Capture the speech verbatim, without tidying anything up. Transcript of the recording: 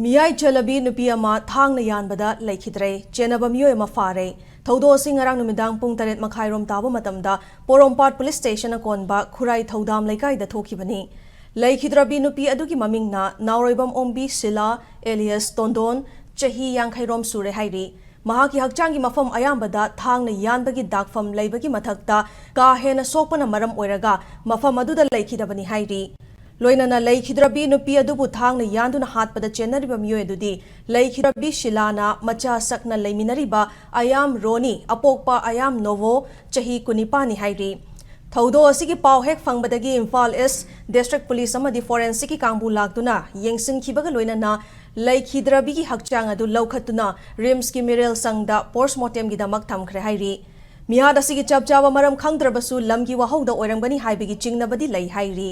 ꯃꯤꯌꯥꯏ ꯆꯜꯂꯕꯤ ꯅꯨꯄꯤ ꯑꯃ ꯊꯥꯡꯅ ꯌꯥꯟꯕꯗ ꯂꯩꯈꯤꯗ꯭ꯔꯦ꯫ ꯆꯦꯟꯅꯕ ꯃꯤꯑꯣꯏ ꯑꯃ ꯐꯥꯔꯦ꯫ ꯊꯧꯗꯣꯛ ꯑꯁꯤ ꯉꯔꯥꯡ ꯅꯨꯃꯤꯗꯥꯡ ꯄꯨꯡ ꯇꯔꯦꯠ ꯃꯈꯥꯏꯔꯣꯝ ꯇꯥꯕ ꯃꯇꯝꯗ ꯄꯣꯔꯣꯝꯄꯥꯠ ꯄꯨꯂꯤꯁ ꯁ꯭ꯇꯦꯁꯟ ꯑꯀꯣꯟꯕ ꯈꯨꯔꯥꯏ ꯊꯧꯗꯥꯝ ꯂꯩꯀꯥꯏꯗ ꯊꯣꯛꯈꯤꯕꯅꯤ꯫ ꯂꯩꯈꯤꯗ꯭ꯔꯕꯤ ꯅꯨꯄꯤ ꯑꯗꯨꯒꯤ ꯃꯃꯤꯡꯅ ꯅꯥꯎꯔꯣꯏꯕꯝ ꯑꯣꯝꯕꯤ ꯁꯤꯂꯥ ꯑꯦꯂꯤꯌꯁ ꯇꯣꯟꯗꯣꯟ, ꯆꯍꯤ ꯌꯥꯡꯈꯩꯔꯣꯝ ꯁꯨꯔꯦ ꯍꯥꯏꯔꯤ꯫ ꯃꯍꯥꯛꯀꯤ ꯍꯛꯆꯥꯡꯒꯤ ꯃꯐꯝ ꯑꯌꯥꯝꯕꯗ ꯊꯥꯡꯅ ꯌꯥꯟꯕꯒꯤ ꯗꯥꯛꯐꯝ ꯂꯩꯕꯒꯤ ꯃꯊꯛꯇ ꯀꯥ ꯍꯦꯟꯅ ꯁꯣꯛꯄꯅ ꯃꯔꯝ ꯑꯣꯏꯔꯒ ꯃꯐꯝ ꯑꯗꯨꯗ ꯂꯩꯈꯤꯗꯕꯅꯤ ꯍꯥꯏꯔꯤ꯫ ꯂꯣꯏꯅꯅ ꯂꯩꯈꯤꯗ꯭ꯔꯕꯤ ꯅꯨꯄꯤ ꯑꯗꯨꯕꯨ ꯊꯥꯡꯅ ꯌꯥꯟꯗꯨꯅ ꯍꯥꯠꯄꯗ ꯆꯦꯟꯅꯔꯤꯕ ꯃꯤꯑꯣꯏ ꯑꯗꯨꯗꯤ ꯂꯩꯈꯤꯗ꯭ꯔꯕꯤ ꯁꯤꯂꯥꯅ ꯃꯆꯥ ꯁꯛꯅ ꯂꯩꯃꯤꯟꯅꯔꯤꯕ ꯑꯌꯥꯝ ꯔꯣꯅꯤ, ꯑꯄꯣꯛꯄ ꯑꯌꯥꯝ ꯅꯣꯚꯣ, ꯆꯍꯤ ꯀꯨꯟꯅꯤꯄꯥꯟꯅꯤ ꯍꯥꯏꯔꯤ꯫ ꯊꯧꯗꯣꯛ ꯑꯁꯤꯒꯤ ꯄꯥꯎ ꯍꯦꯛ ꯐꯪꯕꯗꯒꯤ ꯏꯝꯐꯥꯜ ꯏꯁ ꯗꯤꯁꯇ꯭ꯔꯤꯛ ꯄꯨꯂꯤꯁ ꯑꯃꯗꯤ ꯐꯣꯔꯦꯟꯁꯤꯛꯀꯤ ꯀꯥꯡꯕꯨ ꯂꯥꯛꯇꯨꯅ ꯌꯦꯡꯁꯤꯟꯈꯤꯕꯒ ꯂꯣꯏꯅꯅ ꯂꯩꯈꯤꯗ꯭ꯔꯕꯤꯒꯤ ꯍꯛꯆꯥꯡ ꯑꯗꯨ ꯂꯧꯈꯠꯇꯨꯅ ꯔꯤꯝꯁꯀꯤ ꯃꯤꯔꯦꯜ ꯁꯪꯗ ꯄꯣꯁꯃꯣꯔꯇꯦꯝꯒꯤꯗꯃꯛ ꯊꯝꯈ꯭ꯔꯦ ꯍꯥꯏꯔꯤ꯫ ꯃꯤꯍꯥꯠ ꯑꯁꯤꯒꯤ ꯆꯞ ꯆꯥꯕ ꯃꯔꯝ ꯈꯪꯗ꯭ꯔꯕꯁꯨ ꯂꯝꯒꯤ ꯋꯥꯍꯧꯗ ꯑꯣꯏꯔꯝꯒꯅꯤ ꯍꯥꯏꯕꯒꯤ ꯆꯤꯡꯅꯕꯗꯤ ꯂꯩ ꯍꯥꯏꯔꯤ꯫